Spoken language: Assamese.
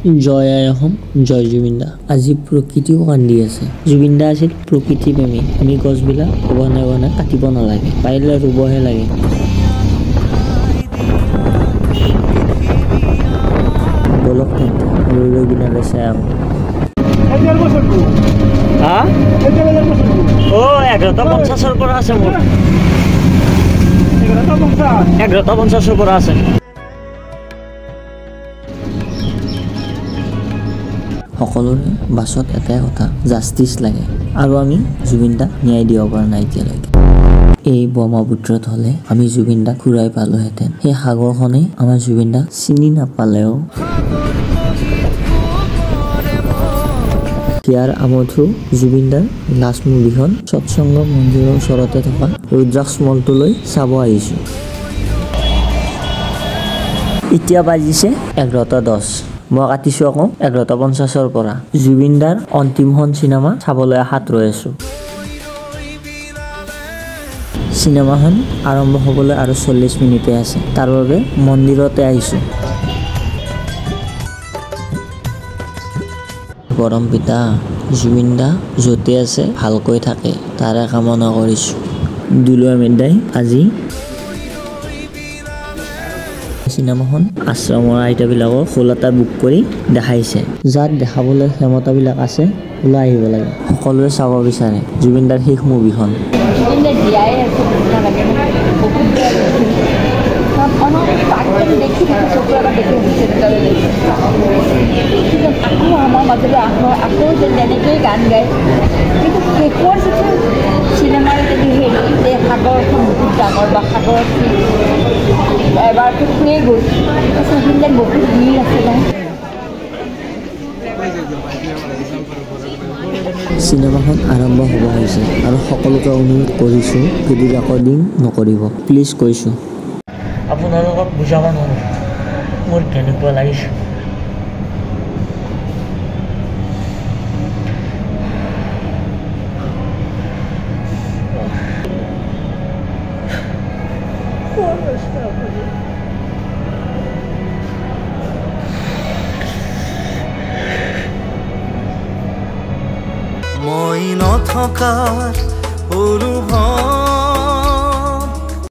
জয় আই অসম, জয় জুবিন দা। আজি প্ৰকৃতিও কান্দি আছে। জুবিন দা আছিল প্ৰকৃতি প্ৰেমী। আমি গছবিলাক বনে বনে কাটিব নালাগে, পাৰিলে ৰুবহে লাগে। বলক তেন্তে ৰৈ ৰৈ বিনালে চাই আহোঁ। হা, অ' 11:50ৰ পৰা আছে মোৰ। 11:50ৰ পৰা আছে। সকলোৰে বাছত এটাই কথা, জাষ্টিছ লাগে। আৰু আমি জুবিন দাক ন্যায় দিব পৰা নাই এতিয়ালৈকে। এই ব্ৰহ্মপুত্ৰত হ'লে আমি জুবিন দাক ঘূৰাই পালোহেঁতেন। সেই সাগৰখনেই আমাৰ জুবিন দাক চিনি নাপালেও হিয়াৰ আমঠু জুবিন দাৰ লাষ্ট মুভিখন সৎসংগ মন্দিৰৰ ওচৰতে থকা ৰুদ্ৰাক্ষ মলটোলৈ চাব আহিছোঁ। এতিয়া বাজিছে 11:10। মই কাটিছোঁ আকৌ 11:50ৰ পৰা। জুবিন দাৰ অন্তিমখন চিনেমা চাবলৈ আশাত ৰৈ আছোঁ। চিনেমাখন আৰম্ভ হ'বলৈ আৰু 40 মিনিটে আছে, তাৰ বাবে মন্দিৰতে আহিছোঁ। পৰম পিতা জুবিন দা য'তে আছে ভালকৈ থাকে, তাৰে কামনা কৰিছোঁ। দুলু আহমেদ দাই আজি চিনেমাখন আশ্ৰমৰ আইতাবিলাকক হল এটা বুক কৰি দেখাইছে। যাত দেখাবলৈ ক্ষমতাবিলাক আছে ওলাই আহিব লাগে। সকলোৱে চাব বিচাৰে জুবিন দাৰ শেষ মুভিখন। জুবিনদা জীয়াই আছে নিচিনা লাগে, বহুত বেয়া লাগিছিল। একদম দেখি দেখি চকুৰ আগত দেখি লাগিছে। আকৌ আমাৰ মাজলৈ আহক, আকৌ যেন তেনেকেই গান গায়। কিন্তু শেষৰ যিটো চিনেমাৰ যিটো হেৰি যে সাগৰখন বহুত ডাঙৰ বা সাগৰত এবাৰতো শুয়ে গ'ল, জুবিন বহুত মিল আছে নহয়। চিনেমাখন আৰম্ভ হ'ব হৈছে আৰু সকলোকে অনুৰোধ কৰিছোঁ ভিডিঅ' ৰেকৰ্ডিং নকৰিব, প্লিজ কৈছোঁ। আপোনালোকক বুজাব নোৱাৰোঁ মোৰ কেনেকুৱা লাগিছে। মই নথকাৰ অনুভৱ